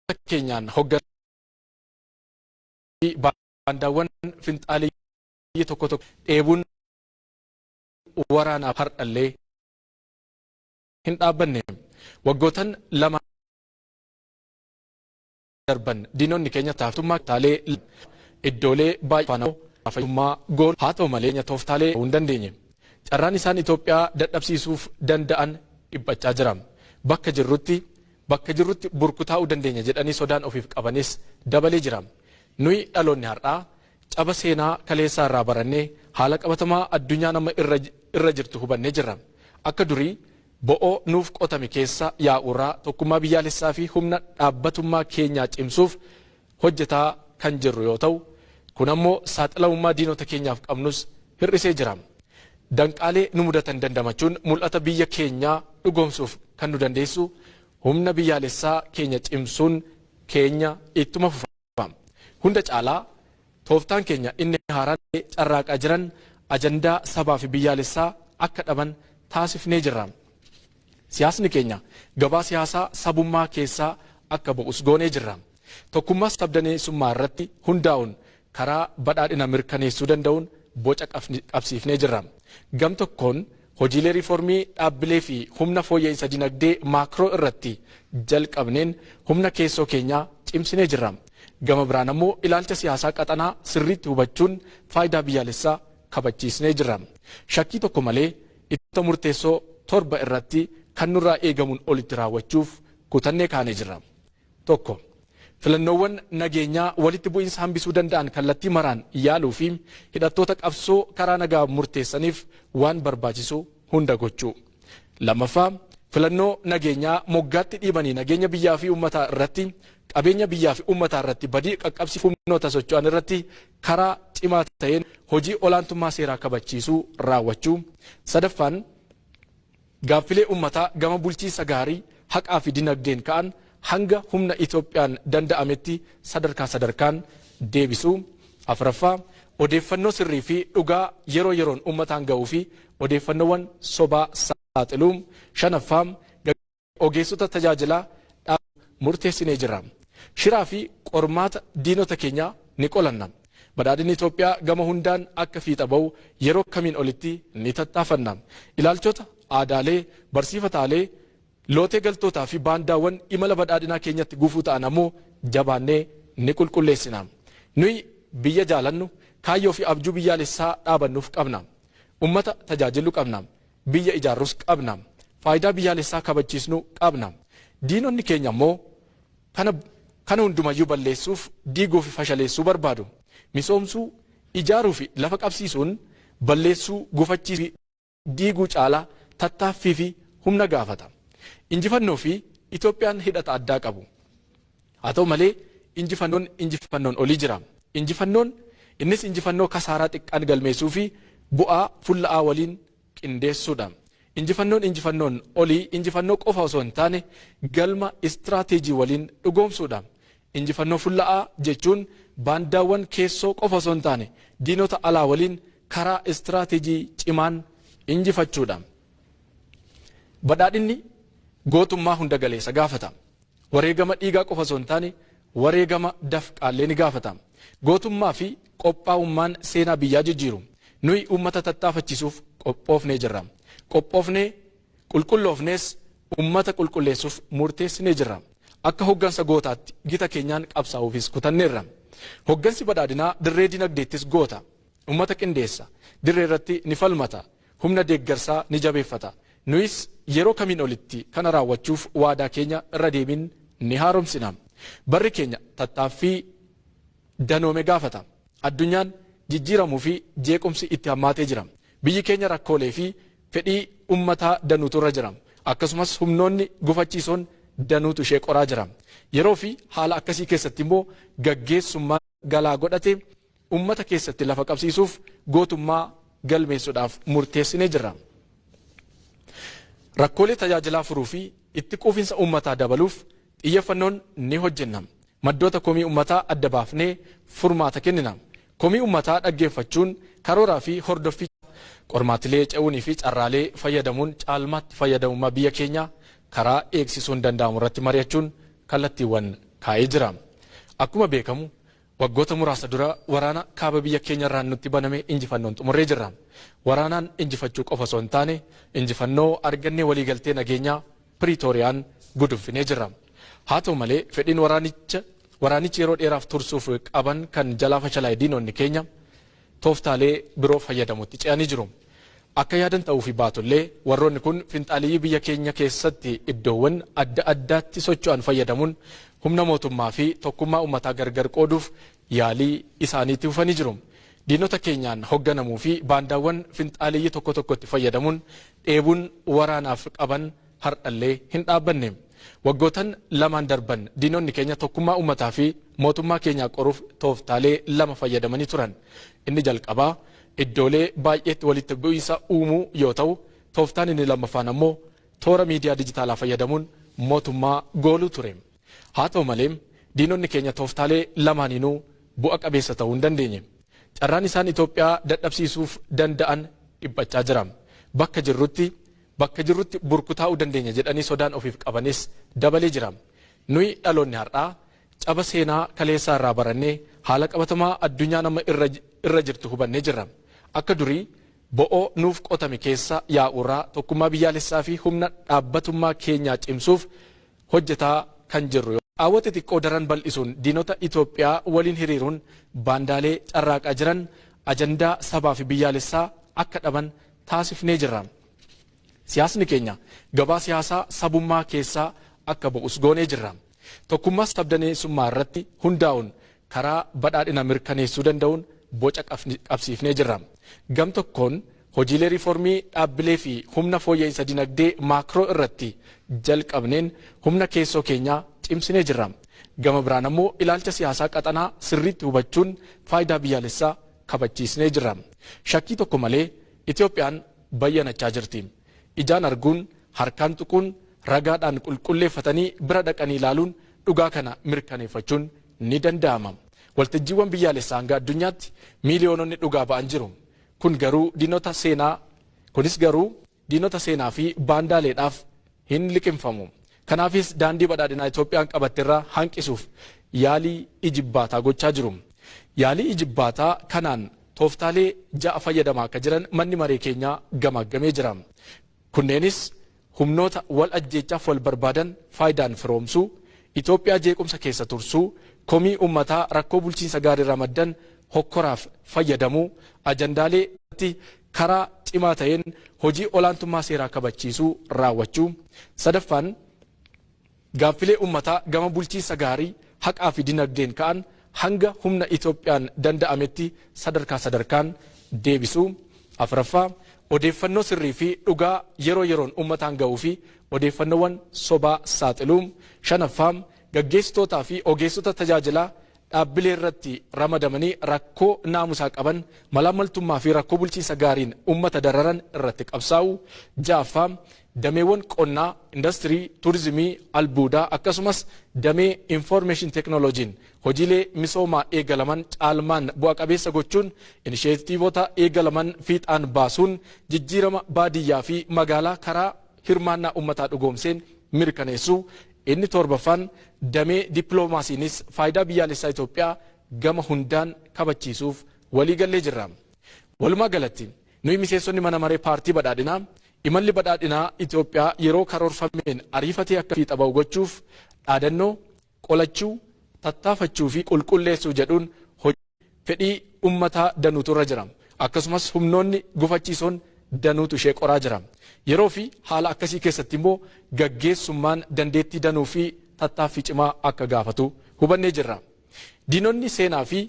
Keenyaan hogganaa baandaawwan finxaaleeyyii tokko tokko dheebuun waraanaaf har'allee hin dhaabbanne. Waggootan 2 darban diinonni keenya taaftummaa taalee iddoolee baay'ee faana fayyummaa gool haa ta'u malee tooftaalee hin dandeenye. Carraan isaan Itoophiyaa dadhabsiisuuf danda'an dhiphachaa jira. Bakka jirrutti burkutaa'uu dandeenya jedhanii sodaan ofiif qabanis dabalee jira. Nuyi dhaloonni har'aa caba seenaa kaleessaa irraa barannee haala qabatamaa addunyaa nama irra jirtu hubannee jirra. Akka durii bo'oo nuuf qotame keessa yaa'urraa tokkummaa biyyaalessaa fi humna dhaabbatummaa keenyaa cimsuuf hojjetaa kan jirru yoo ta'u, kun ammoo saaxilamummaa diinota keenyaaf qabnus hir'isee jira. Danqaalee nu mudatan dandamachuun mul'ata biyya keenyaa dhugoomsuuf kan nu dandeessu humna biyyaalessaa keenya cimsuun keenya ittuma fufa. Hunda caalaa tooftaan keenya inni haaraan carraaqaa jiran ajandaa sabaa fi biyyaalessaa akka dhaban taasifnee jirra. Siyaasni keenya gabaa siyaasaa sabummaa keessaa akka ba'us goonee jirra. Tokkummaa sabdaneessummaa irratti hundaa'uun karaa badhaadhina mirkaneessuu danda'uun boca qabsiifnee jirra. Gam tokkoon hojiilee riiformii dhaabbilee fi humna fooyya'insa dinagdee maakroo irratti jalqabneen humna keessoo keenyaa cimsinee jirra. Gama biraan ammoo ilaalcha siyaasaa qaxanaa sirriitti hubachuun faayidaa biyyaalessaa kabachiisnee jirra. Shakkii tokko malee itti murteessoo torba irratti kan nurraa eegamuun olitti raawwachuuf kutannee kaanee jirra. 1. Filannoowwan nageenyaa walitti bu'iinsa hambisuu danda'an kallattii maraan yaaluu fi hidhattoota qabsoo karaa nagaa murteessaniif waan barbaachisu hunda gochuu. Lammaffaa, filannoo nageenyaa moggaatti dhiibanii nageenya biyyaa fi uummataa irratti, qabeenya biyyaa fi uummataa irratti badii qaqqabsiisuu humnoota socho'an irratti karaa cimaa ta'een hojii olaantummaa seeraa kabachiisuu raawwachuu. Sadaffaan, gaaffilee uummataa gama bulchiinsa gaarii, haqaa fi dinagdeen ka'an hanga humna Itoophiyaan danda'ametti sadarkaa sadarkaan deebisuu. Afuraffaa, odeeffannoo sirrii fi dhugaa yeroo yeroon uummataan ga'uu fi odeeffannoowwan sobaa saaxiluu. Shanaffaa, ogeessota tajaajilaa murteessinee jirra. Shiraa fi qormaata diinota keenyaa ni qolanna. Badhaadhinni Itoophiyaa gama hundaan akka fiixa ba'u yeroo kamiin olitti ni tattaafanna. Ilaalchota, aadaalee, barsiifataalee, lootee galtootaa fi baandaawwan imala badhaadhinaa keenyatti gufuu ta'an ammoo jabaannee ni qulqulleessina. Nuyi biyya jaalannu kaayyoo fi abjuu biyyaalessaa dhaabannuuf qabna. Ummata tajaajilu qabna. Biyya ijaarrus qabna. Faayidaa biyyaalessaa kabachiisnu qabna. Diinonni keenya immoo kana hundumayyuu balleessuuf, diiguu fi fashaleessuu barbaadu. Misoomsuu, ijaaruu fi lafa qabsiisuun balleessuu, gufachiisuu fi diiguu caalaa tattaaffii fi humna gaafata. Injifannoo fi Itoophiyaan hidhata addaa qabu. Haa ta'u malee injifannoon injifannoon olii jira. Injifannoon innis injifannoo kasaaraa xiqqaan galmeessuu fi bu'aa fulla'aa waliin qindeessuudha. Injifannoon injifannoon olii injifannoo qofa osoo hin taane galma istiraateejii waliin dhugoomsuudha. Injifannoo fulla'aa jechuun baandaawwan keessoo qofa osoo hin taane diinota alaa waliin karaa istiraateejii cimaan injifachuudha. Badhaadhinni gootummaa hunda galeessa gaafata. Wareegama dhiigaa qofa osoo hin taane wareegama dafqaallee ni gaafata. Gootummaa fi qophaa'ummaan seenaa biyyaa jijjiiru. Nuyi uummata tattaafachiisuuf qophoofnee jirra. Qophoofnee qulqulloofnees uummata qulqulleessuuf murteessinee jirra. Akka hoggansa gootaatti gita keenyaan qabsaa'uufis kutanneerra. Hoggansi badhaadhinaa dirree dinagdeettis goota. Uummata qindeessa. Dirree irratti ni falmata. Humna deeggarsaa ni jabeeffata. Nuyis yeroo kamiin olitti kana raawwachuuf waadaa keenya irra deebiin ni haaromsina. Barri keenya tattaaffii danoome gaafata. Addunyaan jijjiiramuu fi jeequmsi itti hammaatee jira. Biyyi keenya rakkoolee fi fedhii uummataa danuutu irra jira. Akkasumas humnoonni gufachiisoon danuutu ishee qoraa jira. Yeroo fi haala akkasii keessatti immoo gaggeessummaa galaa godhate uummata keessatti lafa qabsiisuuf gootummaa galmeessuudhaaf murteessinee jirra. Rakkoolee tajaajilaa furuu fi itti quufinsa uummataa dabaluuf xiyyeeffannoon ni hojjenna. Maddoota komii uummataa adda baafnee furmaata kennina. Komii uummataa dhaggeeffachuun karooraa fi hordoffii qormaatilee ce'uunii fi carraalee fayyadamuun caalmaatti fayyadamummaa biyya keenyaa karaa eegsisuun danda'amu irratti mari'achuun kallattiiwwan Kaa'ee jira. Akkuma beekamu, waggoota muraasa dura waraana kaaba biyya keenya irraan nutti baname injifannoon xumurree jirra. Waraanaan injifachuu qofa osoo hin taane, injifannoo argannee waliigaltee nageenyaa Piriitooriyaan gudunfinee jirra. Haa ta'u malee, fedhiin waraanichi yeroo dheeraaf tursuuf qaban kan jalaa fashalaa'e diinonni keenya tooftaalee biroo fayyadamutti ce'anii jiru. Akka yaadan ta'uu fi baatullee, warroonni kun finxaaliyyii biyya keenya keessatti iddoowwan adda addaatti socho'an fayyadamuun humna mootummaa fi tokkummaa uummataa gargar qooduuf yaalii isaaniitti fufanii jiru. Diinota keenyaan hoogganamuu fi baandaawwan finxaaliyyii tokko tokkotti fayyadamuun dheebuun waraanaaf qaban har'allee hin dhaabbanne. Waggootan lamaan darban diinonni keenya tokkummaa uummataa fi mootummaa keenyaa qoruuf tooftaalee lama fayyadamanii turan. Inni jalqabaa iddoolee baay'eetti walitti bu'iinsa uumuu yoo ta'u, tooftaan inni lammaffaan ammoo toora miidiyaa dijitaalaa fayyadamuun mootummaa gooluu ture. Haa ta'u malee, diinonni keenya tooftaalee lamaaniinuu bu'a qabeessa ta'uu hin dandeenye. Carraan isaan Itoophiyaa dadhabsiisuuf danda'an dhiphachaa jira. Bakka jirrutti burkutaa'uu dandeenya jedhanii sodaan ofiif qabanis dabalee jira. Nuyi dhaloonni har'aa caba seenaa kaleessaa irraa barannee haala qabatamaa addunyaa nama irra jirtu hubannee jirra. Akka durii bo'oo nuuf qotame keessa yaa'urraa tokkummaa biyyaalessaa fi humna dhaabbatummaa keenyaa cimsuuf hojjetaa kan jirru. Qaawwa xixiqqoo daran bal'isuun diinota Itoophiyaa waliin hiriiruun baandaalee carraaqaa jiran ajandaa sabaa fi biyyaalessaa akka dhaban taasifnee jirra. Siyaasni keenya gabaa siyaasaa sabummaa keessaa akka ba'us goonee jirra. Tokkummaa sabdaneessummaa irratti hundaa'uun karaa badhaadhina mirkaneessuu danda'uun boca qabsiifnee jirra. Gam tokkoon hojiilee riiformii dhaabbilee fi humna fooyya'insa dinagdee maakroo irratti jalqabneen humna keessoo keenyaa cimsinee jirra. Gama biraan ammoo ilaalcha siyaasaa qaxanaa sirriitti hubachuun faayidaa biyyaalessaa kabachiisnee jirra. Shakkii tokko malee Itoophiyaan bayyanachaa jirti. Ijaan arguun, harkaan tuquun, ragaadhaan qulqulleeffatanii bira dhaqanii ilaaluun dhugaa kana mirkaneeffachuun ni danda'ama. Waltajjiiwwan biyyaalessaa hanga addunyaatti miiliyoononni dhugaa ba'an jiru. Kun garuu diinota seenaa kunis garuu diinota seenaa fi baandaaleedhaaf hin liqimfamu. Kanaafis daandii badhaadhinaa Itoophiyaan qabatterraa hanqisuuf yaalii ijibbaataa gochaa jiru. Yaalii ijibbaataa kanaan tooftaalee 6 fayyadamaa akka jiran manni maree keenyaa gamaaggamee jira. Kunneenis humnoota wal ajjeechaaf wal barbaadan faayidaan firoomsuu, Itoophiyaa jeequmsa keessa tursuu, komii uummataa rakkoo bulchiinsa gaarii ramaddan hokkoraaf fayyadamuu, ajandaalee karaa cimaa ta'een hojii olaantummaa seeraa kabachiisuu raawwachuu. Sadaffaan, gaaffilee uummataa gama bulchiinsa gaarii, haqaa fi dinagdeen ka'an hanga humna Itoophiyaan danda'ametti sadarkaa sadarkaan deebisuu. Afuraffaa, odeeffannoo sirrii fi dhugaa yeroo yeroon uummataan ga'uu fi odeeffannoowwan sobaa saaxiluu. Shanaffaa, gaggeessitootaa fi ogeessota tajaajilaa dhaabbilee irratti ramadamanii rakkoo naamusaa qaban, malaammaltummaa fi rakkoo bulchiinsa gaariin uummata dararan irratti qabsaa'u. Ja'affaa, dameewwan qonnaa, industirii, turizimii, albuudaa akkasumas damee infoormeeshin teeknooloojiin hojiilee misoomaa eegalaman caalmaan bu'a qabeessa gochuun inisheetiivota eegalaman fiixaan baasuun jijjiirama baadiyyaa fi magaalaa karaa hirmaannaa uummataa dhugoomseen mirkaneessuu. Inni torbaffaan, damee dippiloomaasiinis faayidaa biyyaalessaa Itoophiyaa gama hundaan kabachiisuuf waliigallee jirra. Walumaa galatti, nuyi miseensonni mana maree paartii badhaadhinaa imalli badhaadhinaa Itoophiyaa yeroo karoorfameen ariifatee akka fiixa ba'u gochuuf dhaadannoo qolachuu, tattaafachuu fi qulqulleessuu jedhuun fedhii uummataa danuutu irra jira. Akkasumas humnoonni gufachiisoon danuutu ishee qoraa jira. Yeroo fi haala akkasii keessatti immoo gaggeessummaan dandeettii danuu fi tattaaffii cimaa akka gaafatu hubannee jirra. Diinonni seenaa fi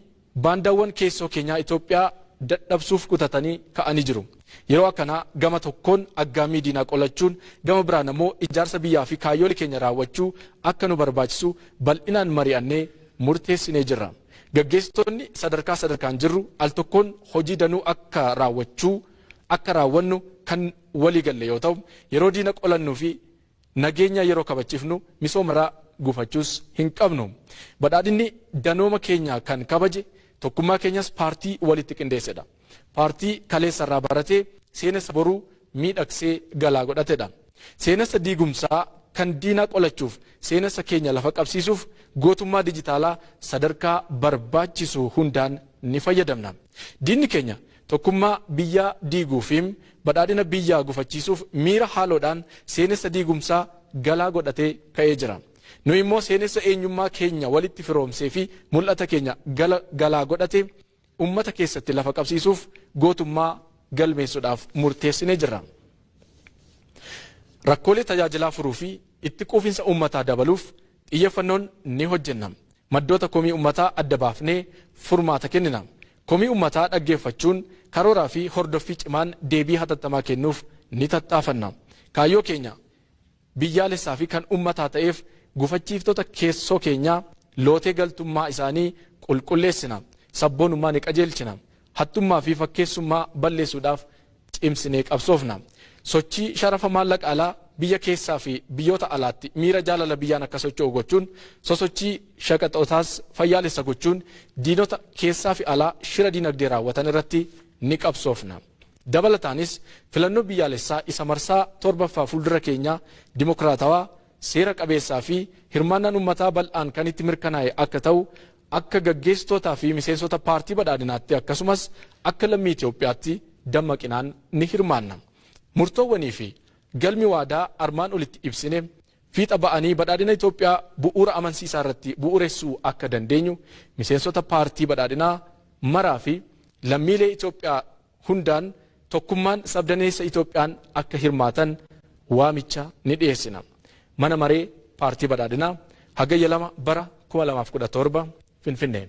baandaawwan keessoo keenyaa Itoophiyaa dadhabsuuf kutatanii ka'anii jiru. Yeroo akkanaa gama tokkoon aggaammii diinaa qolachuun, gama biraan ammoo ijaarsa biyyaa fi kaayyoolee keenya raawwachuu akka nu barbaachisu bal'inaan mari'annee murteessinee jirra. Gaggeessitoonni sadarkaa sadarkaan jirru al tokkoon hojii danuu akka raawwannu kan walii galle yoo ta'u, yeroo diina qolannuu fi nageenya yeroo kabachiifnu misoomarraa gufachuus hin qabnu. Badhaadhinni danooma keenya kan kabaje, tokkummaa keenyas paartii walitti qindeessedha. Paartii kaleessarraa baratee seenessa boruu miidhagsee galaa godhatedha. Seenessa diigumsaa kan diinaa qolachuuf seenessa keenya lafa qabsiisuuf gootummaa dijitaalaa sadarkaa barbaachisu hundaan ni fayyadamna. Diinni keenya tokkummaa biyyaa diiguu fi badhaadhina biyyaa gufachiisuuf miira haaloodhaan seenessa diigumsaa galaa godhatee ka'ee jira. Nu immoo seenessa eenyummaa keenya walitti firoomsee fi mul'ata keenya galaa godhate ummata keessatti lafa qabsiisuuf gootummaa galmeessuudhaaf murteessinee jirra. Rakkoolee tajaajilaa furuu fi itti quufinsa uummataa dabaluuf xiyyeeffannoon ni hojjenna. Maddoota komii uummataa adda baafnee furmaata kennina. Komii uummataa dhaggeeffachuun karooraa fi hordoffii cimaan deebii hatattamaa kennuuf ni tattaafanna. Kaayyoo keenya biyyaalessaa fi kan uummataa ta'eef gufachiiftota keessoo keenyaa lootee galtummaa isaanii qulqulleessina. Sabboonummaa ni qajeelchina. Hattummaa fi fakkeessummaa balleessuudhaaf cimsinee qabsoofna. Sochii sharafa maallaqa alaa biyya keessaa fi biyyoota alaatti miira jaalala biyyaan akka socho'u gochuun sosochii shaqaxootaas fayyaalessa gochuun diinota keessaa fi alaa shira dinagdee raawwatan irratti ni qabsoofna. Dabalataanis filannoo biyyaalessaa isa marsaa torbaffaa fuuldura keenyaa dimokiraatawaa seera qabeessaa fi hirmaannaan uummataa bal'aan kan itti mirkanaa'e akka ta'u akka gaggeessitootaa fi miseensota paartii badhaadhinaatti akkasumas akka lammii Itoophiyaatti dammaqinaan ni hirmaanna. Murtoowwanii fi galmi waadaa armaan olitti ibsine fiixa ba'anii badhaadhina Itoophiyaa bu'uura amansiisaa irratti bu'uuressuu akka dandeenyu miseensota paartii badhaadhinaa maraa fi lammiilee Itoophiyaa hundaan tokkummaan sabdaneessa Itoophiyaan akka hirmaatan waamicha ni dhiyeessina. Mana maree paartii badhaadhinaa Hagayya 2 bara 2017 Finfinnee.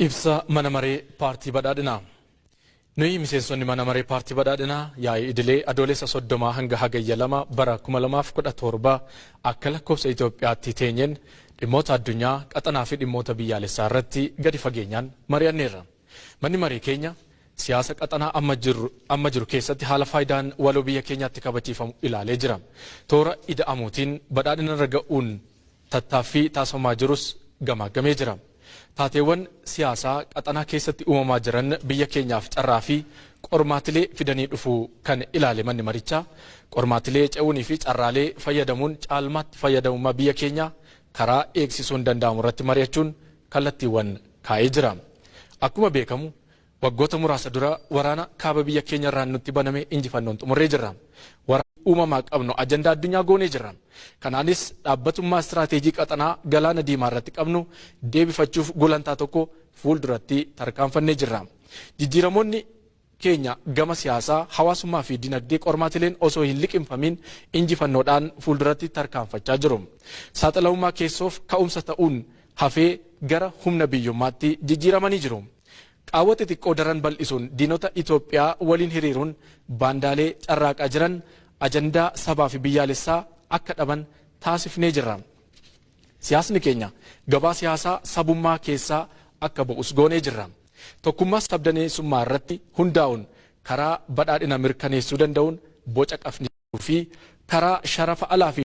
Ibsa mana maree paartii badhaadhinaa. Nuyi miseensonni mana maree paartii badhaadhinaa yaa'ii idilee Adoolessa 30 hanga Hagayya 2 bara 2017 akka lakkoofsa Itoophiyaatti teenyeen dhimmoota addunyaa qaxanaa fi dhimmoota biyyaalessaa irratti gadi fageenyaan mari'anneerra. Manni maree keenya siyaasa qaxanaa amma jiru keessatti haala faayidaan waloo biyya keenyaatti kabachiifamu ilaalee jira. Toora ida'amuutiin badhaadhina irra ga'uun tattaaffii taasifamaa jirus gamaagamee jira. Taateewwan siyaasaa qaxanaa keessatti uumamaa jiran biyya keenyaaf carraa fi qormaatilee fidanii dhufuu kan ilaale manni marichaa qormaatilee ce'uunii fi carraalee fayyadamuun caalmaatti fayyadamummaa biyya keenyaa karaa eegsisuun danda'amu irratti mari'achuun kallattiiwwan kaa'ee jira. Akkuma beekamu waggoota muraasa dura waraana kaaba biyya keenya irraan nutti baname injifannoon xumurree jirra. Waraana uumamaa qabnu ajandaa addunyaa goonee jirra. Kanaanis dhaabbatummaa istiraateejii qaxanaa galaana diimaa irratti qabnu deebifachuuf gulantaa tokko fuulduratti tarkaanfannee jirra. Jijjiiramoonni keenya gama siyaasaa, hawaasummaa fi dinagdee qormaatileen osoo hin liqimfamiin injifannoodhaan fuulduratti tarkaanfachaa jiru. Saaxilamummaa keessoof ka'umsa ta'uun hafee gara humna biyyummaatti jijjiiramanii jiru. Qaawwa xixiqqoo daran bal'isuun diinota Itoophiyaa waliin hiriiruun baandaalee carraaqaa jiran ajandaa sabaa fi biyyaalessaa akka dhaban taasifnee jirra. Siyaasni keenya gabaa siyaasaa sabummaa keessaa akka ba'us goonee jirra. Tokkummaa sabdaneessummaa irratti hundaa'uun karaa badhaadhina mirkaneessuu danda'uun boca qabnee fi karaa sharafa alaa fi